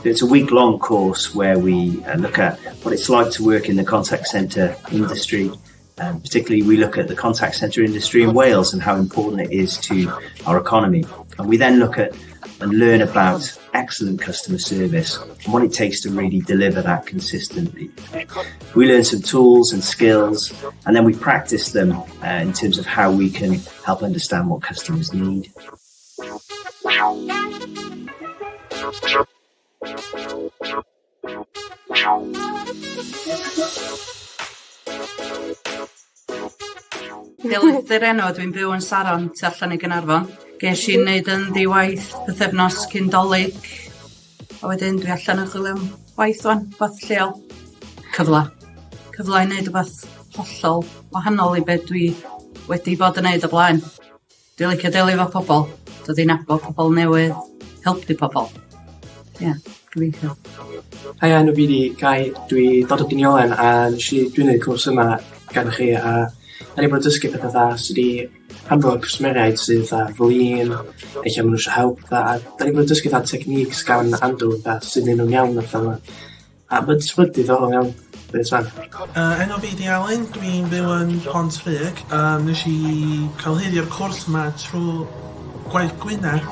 It's a week-long course where we look at what it's like to work in the contact centre industry. Particularly, we look at the contact centre industry in Wales and how important it is to our economy. And we then look at and learn about excellent customer service and what it takes to really deliver that consistently. We learn some tools and skills, and then we practice them in terms of how we can help understand what customers need. Delyth 'di'r enw a dwi'n byw yn Saron tu allan i Gaernarfon. Ges i 'neud yn ddi-waith pythefnos cyn 'Dolig a wedyn dwi allan yn chwilio am waith ŵan, wbath lleol. Cyfla. Cyfla i neud wbath hollol wahanol i be' dwi wedi bod yn neud o blaen. Dwi licio delio efo pobol, dod i nabod pobol newydd, helpu pobol. Ia, gobeithio. Haia, enw fi 'di Guy, dwi dod o Deiniolen a nes i dwi'n neud cwrs yma gan chi a da ni bod yn dysgu petha fatha sut i handlo cwsmeriaid sydd fatha flin, ella ma' nhw isio help fatha a da ni bod yn dysgu fatha techniques gan Andrew fatha sut i neud nhw'n iawn a petha fel 'na. A ma'n jyst bod diddorol iawn. Reit fan. Enw fi 'di Alun, dwi'n byw yn Pont Rhug. Nes i cael hyd i'r cwrs 'ma trw Gwaith Gwynedd.